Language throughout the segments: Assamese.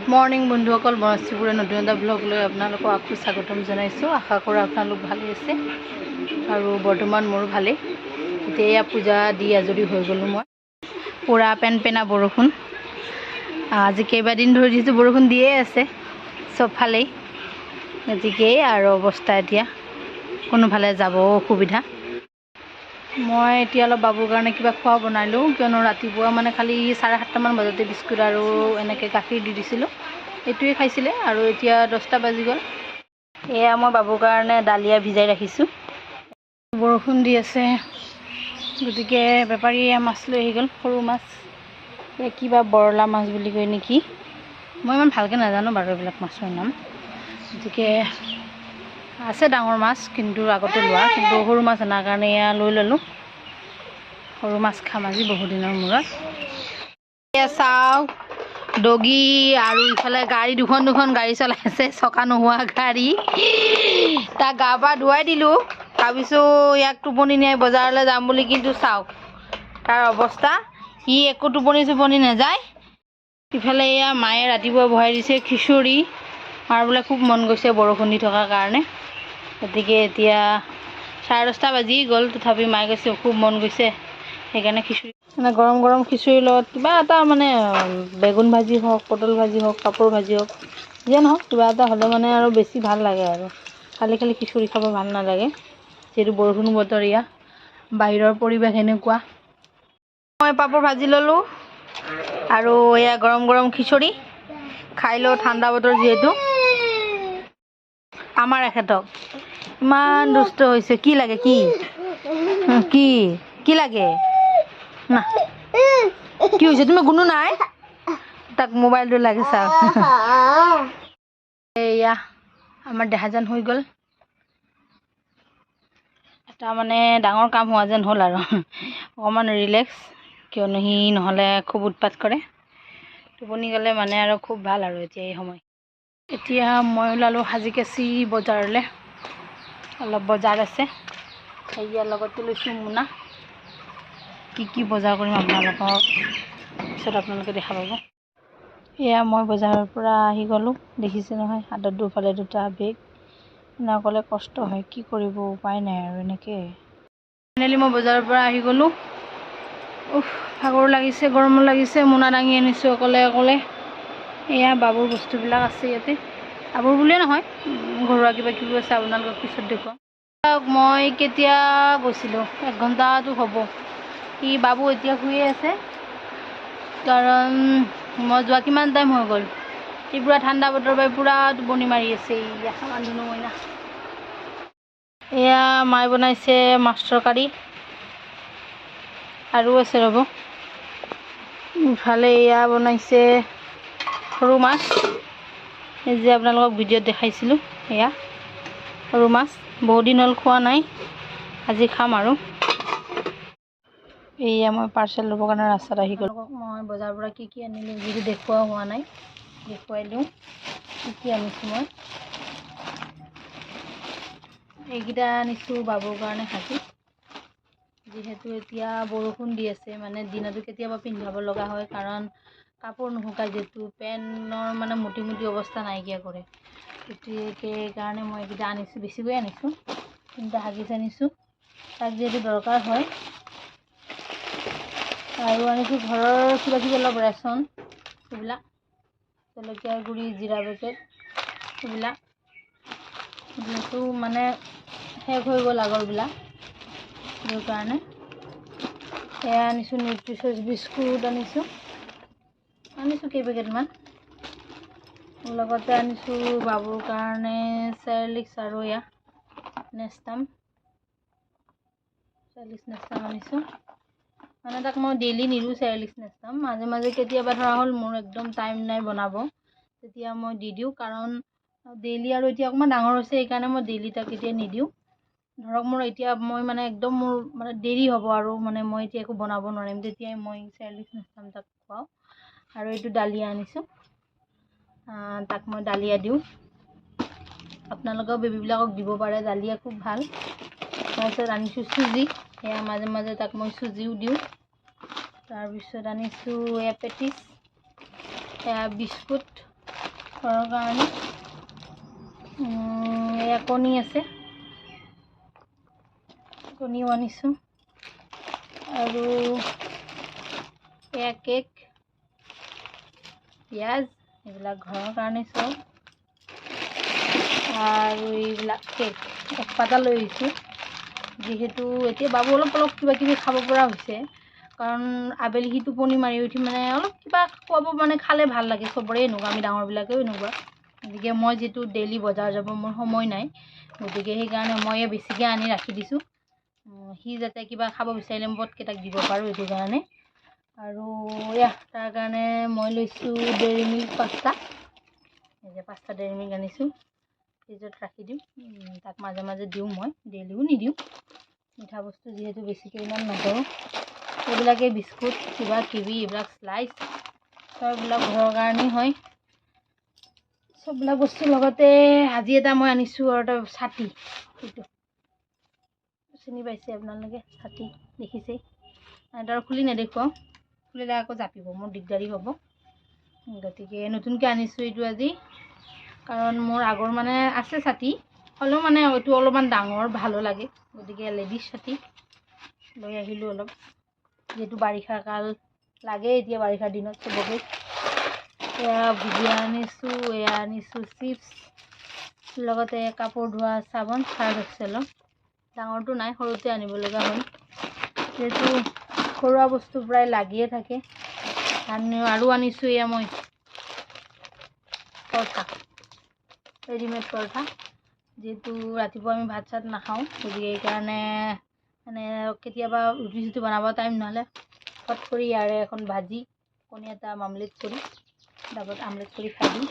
গুড মৰ্ণিং বন্ধুসকল, বনশ্ৰীপুৰে নতুন এটা ব্লগ লৈ আপোনালোকক আকৌ স্বাগতম জনাইছোঁ। আশা কৰোঁ আপোনালোক ভালেই আছে আৰু বৰ্তমান মোৰো ভালেই। এতিয়া এয়া পূজা দি আজৰি হৈ গ'লোঁ মই। পূৰা পেনপেনা বৰষুণ, আজি কেইবাদিন ধৰি যিটো বৰষুণ দিয়ে আছে চবফালেই, গতিকে আৰু অৱস্থা এতিয়া কোনোফালে যাব অসুবিধা। মই এতিয়া অলপ বাবুৰ কাৰণে কিবা খোৱা বনাই লওঁ, কিয়নো ৰাতিপুৱা মানে খালি 7:30মান বজাতে বিস্কুট আৰু এনেকৈ গাখীৰ দি দিছিলোঁ, এইটোৱে খাইছিলে। আৰু এতিয়া 10টা বাজি গ'ল। এয়া মই বাবুৰ কাৰণে দালিয়া ভিজাই ৰাখিছোঁ। বৰষুণ দি আছে, গতিকে বেপাৰীয়ে মাছ লৈ আহি গ'ল, সৰু মাছ, এয়া কিবা বৰলা মাছ বুলি কয় নেকি, মই ইমান ভালকৈ নাজানো বাৰু এইবিলাক মাছৰ নাম। গতিকে আছে ডাঙৰ মাছ কিন্তু আগতে লোৱা, কিন্তু সৰু মাছ অনাৰ কাৰণে এয়া লৈ ল'লোঁ। সৰু মাছ খাম আজি বহুদিনৰ মূৰত। এয়া চাওক, ডগী আৰু ইফালে গাড়ী, দুখন দুখন গাড়ী চলাই আছে, চকা নোহোৱা গাড়ী। তাক গা পা ধুৱাই দিলোঁ, ভাবিছোঁ ইয়াক টোপনি নিয়াই বজাৰলৈ যাম বুলি, কিন্তু চাওক তাৰ অৱস্থা, সি একো টোপনি চোপনি নাযায়। ইফালে এয়া মায়ে ৰাতিপুৱা বহাই দিছে খিচৰি, মাৰ বোলে খুব মন গৈছে বৰষুণ দি থকাৰ কাৰণে। গতিকে এতিয়া 10:30 বাজি গ'ল, তথাপি মায়ে কৈছে খুব মন গৈছে, সেইকাৰণে খিচুৰি, মানে গৰম গৰম খিচুৰিৰ লগত কিবা এটা মানে বেগুন ভাজি হওক, পটল ভাজি হওক, পাপৰ ভাজি হওক, যিয়ে নহওক কিবা এটা হ'লে মানে আৰু বেছি ভাল লাগে। আৰু খালি খালি খিচুৰি খাব ভাল নালাগে, যিহেতু বৰষুণ বতৰীয়া, বাহিৰৰ পৰিৱেশ এনেকুৱা। মই পাপৰ ভাজি ল'লোঁ আৰু এয়া গৰম গৰম খিচুৰি খাই লওঁ, ঠাণ্ডা বতৰ যিহেতু। আমাৰ এখেতক ইমান দুষ্ট হৈছে, কি লাগে, কি কি কি লাগে না, কি হৈছে তুমি গুণো নাই, তাক মোবাইলটো লাগে। চাওক, এয়া আমাৰ দেহাজন হৈ গ'ল, এটা মানে ডাঙৰ কাম হোৱা যেন হ'ল আৰু অকণমান ৰিলেক্স, কিয়নো সি নহ'লে খুব উৎপাত কৰে। টোপনি গ'লে মানে আৰু খুব ভাল আৰু এতিয়া এই সময়। এতিয়া মই ওলালোঁ সাজিকাচি বজাৰলৈ, অলপ বজাৰ আছে। সেয়া লগতে লৈছোঁ মোনা। কি কি বজাৰ কৰিম আপোনালোকক পিছত আপোনালোকে দেখা পাব। এয়া মই বজাৰৰ পৰা আহি গ'লোঁ, দেখিছে নহয় হাতত দুফালে দুটা বেগ, মানে অকলে কষ্ট হয়, কি কৰিব উপায় নাই আৰু এনেকৈ। ফাইনেলি মই বজাৰৰ পৰা আহি গ'লোঁ। উফ, ভাগৰো লাগিছে, গৰমো লাগিছে, মোনা দাঙি আনিছোঁ অকলে অকলে। এয়া বাবুৰ বস্তুবিলাক আছে ইয়াতে, বাবুৰ বুলিয়ে নহয়, ঘৰুৱা কিবা কিবিও আছে, আপোনালোকক পিছত দেখুৱাম। মই কেতিয়া গৈছিলোঁ, 1 ঘণ্টাটো হ'ব। সি বাবু এতিয়া শুয়ে আছে, কাৰণ মই যোৱা কিমান টাইম হৈ গ'ল। সি পূৰা ঠাণ্ডা বতৰ পাই পূৰা টোপনি মাৰি আছে। এয়া ৰান্ধনো মইনা। এয়া মায়ে বনাইছে মাছ তৰকাৰী, আৰু আছে ৰ'ব। ইফালে এয়া বনাইছে সৰু মাছ, এই যে আপোনালোকক ভিডিঅ'ত দেখাইছিলোঁ, এয়া সৰু মাছ বহুত দিন হ'ল খোৱা নাই, আজি খাম আৰু। এয়া মই পাৰ্চেল ল'বৰ কাৰণে ৰাস্তাত আহি গ'লোঁ। মই বজাৰৰ পৰা কি কি আনিলোঁ যিটো দেখুওৱা হোৱা নাই, দেখুৱাই দিওঁ কি কি আনিছোঁ মই। এইকেইটা আনিছোঁ বাবুৰ কাৰণে সাজি, যিহেতু এতিয়া বৰষুণ দি আছে, মানে দিনতো কেতিয়াবা পিন্ধাব লগা হয়, কাৰণ কাপোৰ নুশুকায় যিহেতু, পেনৰ মানে মুটি মুটি অৱস্থা নাইকিয়া কৰে। গতিকে সেইকাৰণে মই এইকেইটা আনিছোঁ, বেছিকৈ আনিছোঁ, 3টা হাগিছ আনিছোঁ, তাক যিহেতু দৰকাৰ হয়। আৰু আনিছোঁ ঘৰৰ কিবা কিবি অলপ ৰেচন, এইবিলাক জলকীয়াৰ গুড়ি, জিৰা পেকেট, এইবিলাক যিহেতু মানে শেষ হৈ গ'ল আগৰবিলাক, সেইটো কাৰণে। এয়া আনিছোঁ নিউট্ৰিচইচ বিস্কুট আনিছোঁ, আনিছোঁ কেইপেকেটমান। লগতে আনিছোঁ বাবুৰ কাৰণে চেৰলিক্স আৰু এয়া নেষ্টাম, চেৰলিক্স নেষ্টাম আনিছোঁ। মানে তাক মই ডেইলি নিদিওঁ চেৰলিক্স নেষ্টাম, মাজে মাজে কেতিয়াবা ধৰা হ'ল মোৰ একদম টাইম নাই বনাব, তেতিয়া মই দি দিওঁ, কাৰণ ডেইলি আৰু এতিয়া অকণমান ডাঙৰ হৈছে, সেইকাৰণে মই ডেইলি তাক এতিয়া নিদিওঁ। ধৰক মোৰ এতিয়া মই মানে একদম মোৰ মানে দেৰি হ'ব আৰু মানে মই এতিয়া একো বনাব নোৱাৰিম, তেতিয়াই মই চেৰলিক্স নেষ্টাম তাক খুৱাওঁ। আৰু এইটো দালিয়া আনিছোঁ, তাক মই দালিয়া দিওঁ। আপোনালোকেও বেবীবিলাকক দিব পাৰে, দালিয়া খুব ভাল। তাৰপিছত আনিছোঁ চুজি, সেয়া মাজে মাজে তাক মই চুজিও দিওঁ। তাৰপিছত আনিছোঁ এয়া পেটিছ, এয়া বিস্কুট। ঘৰৰ কাৰণে। এয়া কণী আছে, কণীও আনিছোঁ। আৰু এয়া কেক, পিঁয়াজ, এইবিলাক ঘৰৰ কাৰণে চব। আৰু এইবিলাক কেক এক পাতা লৈ আহিছোঁ, যিহেতু এতিয়া বাবু অলপ অলপ কিবা কিবি খাব পৰা হৈছে। কাৰণ আবেলি সি টোপনি মাৰি উঠি মানে অলপ কিবা খুৱাব মানে খালে ভাল লাগে, চবৰে এনেকুৱা, আমি ডাঙৰবিলাকেও এনেকুৱা। গতিকে মই যিটো ডেইলি বজাৰ যাব মোৰ সময় নাই, গতিকে সেইকাৰণে মই বেছিকৈ আনি ৰাখি দিছোঁ, সি যাতে কিবা খাব বিচাৰিলে মই পটকৈ তাক দিব পাৰোঁ, এইটো কাৰণে। আৰু এয়া তাৰ কাৰণে মই লৈছোঁ ডেইৰী মিল্ক 5টা, এই যে 5টা ডেইৰী মিল্ক আনিছোঁ, ফ্ৰিজত ৰাখি দিম। তাক মাজে মাজে দিওঁ, মই ডেইলিও নিদিওঁ, মিঠা বস্তু যিহেতু বেছিকৈ ইমান নকৰোঁ। এইবিলাকেই বিস্কুট কিবা কিবি এইবিলাক শ্লাইচ চববিলাক ঘৰৰ কাৰণেই হয়। চববিলাক বস্তুৰ লগতে আজি এটা মই আনিছোঁ আৰু এটা ছাতি, এইটো চিনি পাইছে আপোনালোকে, ছাতি দেখিছেই। তাৰ খুলি নেদেখুৱাওঁ, খুলিলে আকৌ জাপিব, মোৰ দিগদাৰী হ'ব। গতিকে নতুনকৈ আনিছোঁ এইটো আজি, কাৰণ মোৰ আগৰ মানে আছে ছাতি, হ'লেও মানে এইটো অলপমান ডাঙৰ ভালো লাগে, গতিকে লেডিজ ছাতি লৈ আহিলোঁ অলপ, যিহেতু বাৰিষা কাল লাগে এতিয়া বাৰিষাৰ দিনত চবকে। এয়া ভুজিয়া আনিছোঁ, এয়া আনিছোঁ চিপছ, লগতে কাপোৰ ধোৱা চাবোন চাৰ্ফ এক্সেলৰ, ডাঙৰটো নাই, সৰুতে আনিব লগা হ'ল, যিহেতু ঘৰুৱা বস্তু প্ৰায় লাগিয়ে থাকে। আৰু আনিছোঁ এয়া মই পৰঠা, ৰেডিমেড পৰঠা, যিহেতু ৰাতিপুৱা আমি ভাত চাত নাখাওঁ, গতিকে সেইকাৰণে মানে কেতিয়াবা ৰুটি চুটি বনাব টাইম নহ'লে ফট কৰি ইয়াৰে এখন ভাজি কণী এটা আমলেট কৰি ডাবত আমলেট কৰি খাই দিওঁ,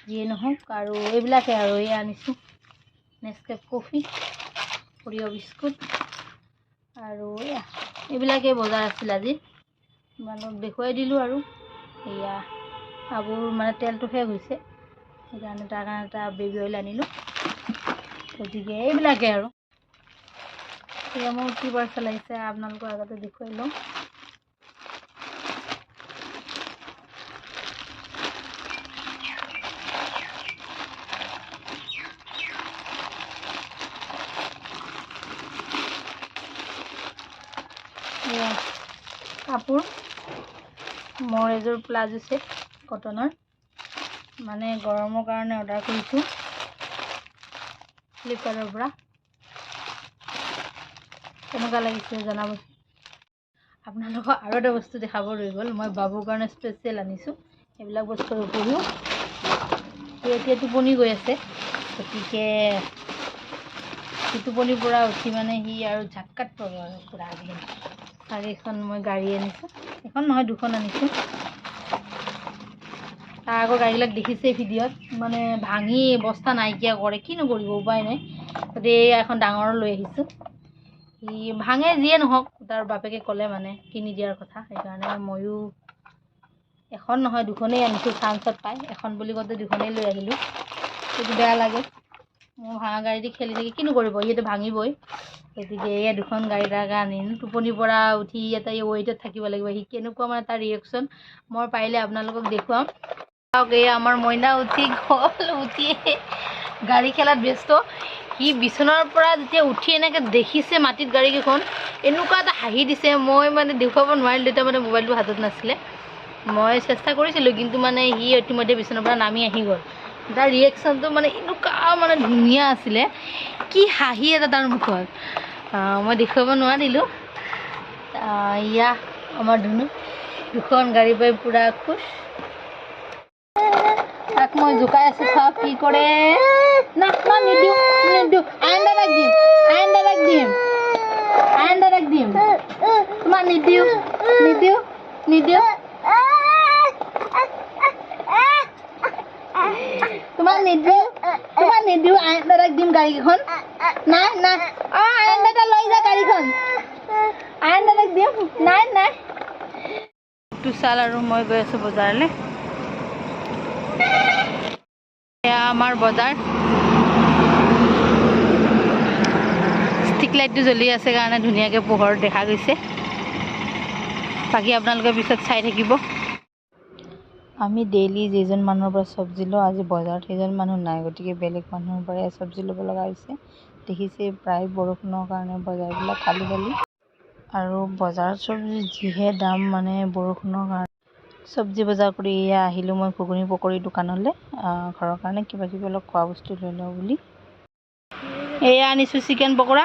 যিয়ে নহওক। আৰু এইবিলাকে আৰু এয়া আনিছোঁ নেচকেফ কফি, অৰিঅ' বিস্কুট, আৰু এয়া এইবিলাকেই বজাৰ আছিল আজি, তোমালোক দেখুৱাই দিলোঁ। আৰু এয়া আবুৰ মানে তেলটো শেষ হৈছে, সেইকাৰণে তাৰ কাৰণে এটা বেবী অইল আনিলোঁ। গতিকে এইবিলাকে আৰু। এয়া মোৰ কি পাৰ্চেল আহিছে আপোনালোকৰ আগতে দেখুৱাই লওঁ। এয়া কাপোৰ, মোৰ এযোৰ প্লাজো ছেট কটনৰ, মানে গৰমৰ কাৰণে অৰ্ডাৰ কৰিছোঁ ফ্লিপকাৰ্টৰ পৰা। কেনেকুৱা লাগিছে জনাবচোন। আপোনালোকক আৰু এটা বস্তু দেখাব ৰৈ গ'ল, মই বাবুৰ কাৰণে স্পেচিয়েল আনিছোঁ এইবিলাক বস্তুৰ উপৰিও। সি এতিয়া টোপনি গৈ আছে, গতিকে সি টোপনিৰ পৰা উঠি মানে সি আৰু ঝাটকাত পাব আৰু পূৰা একদম। আৰু এইখন মই গাড়ী আনিছোঁ, এখন নহয় দুখন আনিছোঁ। তাৰ আগৰ গাড়ীবিলাক দেখিছেই ভিডিঅ'ত, মানে ভাঙি বস্তা নাইকিয়া কৰে, কিনো কৰিব উপায় নাই। গতিকে এখন ডাঙৰ লৈ আহিছোঁ, সি ভাঙে যিয়ে নহওক, তাৰ বাপেকে ক'লে মানে কিনি দিয়াৰ কথা, সেইকাৰণে ময়ো এখন নহয় দুখনেই আনিছোঁ, চান্সত পাই এখন বুলি কওঁতে দুখনেই লৈ আহিলোঁ। সেইটো বেয়া লাগে, মোৰ ভাঙা গাড়ী দি খেলি থাকি কিনো কৰিব, সিহঁতে ভাঙিবই। গতিকে এয়া দুখন গাড়ী তাৰ কাৰণে আনিলোঁ। টোপনিৰ পৰা উঠি এটা এই ৱেইটত থাকিব লাগিব, সি কেনেকুৱা মানে তাৰ ৰিয়েকশ্যন মই পাৰিলে আপোনালোকক দেখুৱাম। চাওক, এয়া আমাৰ মইনা উঠি গ'ল, উঠি গাড়ী খেলাত ব্যস্ত। সি বিচনাৰ পৰা যেতিয়া উঠি এনেকৈ দেখিছে মাটিত গাড়ীকেইখন, এনেকুৱা এটা হাঁহি দিছে, মই মানে দেখুৱাব নোৱাৰিলোঁ, তেতিয়া মানে মোবাইলটো হাতত নাছিলে। মই চেষ্টা কৰিছিলোঁ, কিন্তু মানে সি ইতিমধ্যে বিচনাৰ পৰা নামি আহি গ'ল। তাৰ ৰিয়েকশ্যনটো মানে এনেকুৱা মানে ধুনীয়া আছিলে, কি হাঁহি এটা তাৰ মুখত, মই দেখুৱাব নোৱাৰিলোঁ। ইয়া আমাৰ ধুনু দুখন গাড়ী পাই পূৰা খুচ। তাক মই জোকাই আছোঁ, চাওক কি কৰে। না না নিদিওঁ নিদিওঁ, আইন দাদাক দিম, আইন দাদাক দিম, আইন দাদাক দিম, তোমাক নিদিওঁ নিদিওঁ নিদিওঁ, তোমাক নিদিওঁ, তোমাক নিদিওঁ, আইন দাদাক দিম গাড়ীকেইখন। নাই নাই, অঁ আইন দাদা লৈ যা গাড়ীখন, আইন দাদাক দিম, নাই নাই। তুষাল আৰু মই গৈ আছোঁ বজাৰলৈ। এয়া আমাৰ বজাৰ, ষ্ট্ৰিট লাইটটো জ্বলি আছে কাৰণে ধুনীয়াকৈ পোহৰ দেখা গৈছে। বাকী আপোনালোকে পিছত চাই থাকিব। আমি ডেইলি যিজন মানুহৰ পৰা চব্জি লওঁ, আজি বজাৰত সেইজন মানুহ নাই, গতিকে বেলেগ মানুহৰ পৰাই চব্জি ল'ব লগা হৈছে। দেখিছে, প্ৰায় বৰষুণৰ কাৰণে বজাৰবিলাক খালী খালী আৰু বজাৰত চব্জি যিহে দাম, মানে বৰষুণৰ কাৰণে। চব্জি বজাৰ কৰি এয়া আহিলোঁ মই ঘুগুনি পকৰি দোকানলৈ, ঘৰৰ কাৰণে কিবা কিবি অলপ খোৱা বস্তু লৈ লওঁ বুলি। এয়া আনিছোঁ চিকেন পকৰা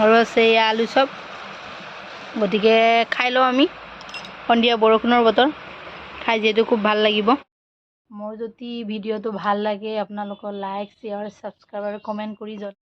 আৰু আছে এয়া আলু চপ। গতিকে খাই লওঁ আমি। সন্ধিয়া বৰষুণৰ বতৰ, খাই যিহেতু খুব ভাল লাগিব। মোৰ যদি ভিডিঅ'টো ভাল লাগে, আপোনালোকৰ লাইক, শ্বেয়াৰ, ছাবস্ক্ৰাইব আৰু কমেণ্ট কৰি জনাব।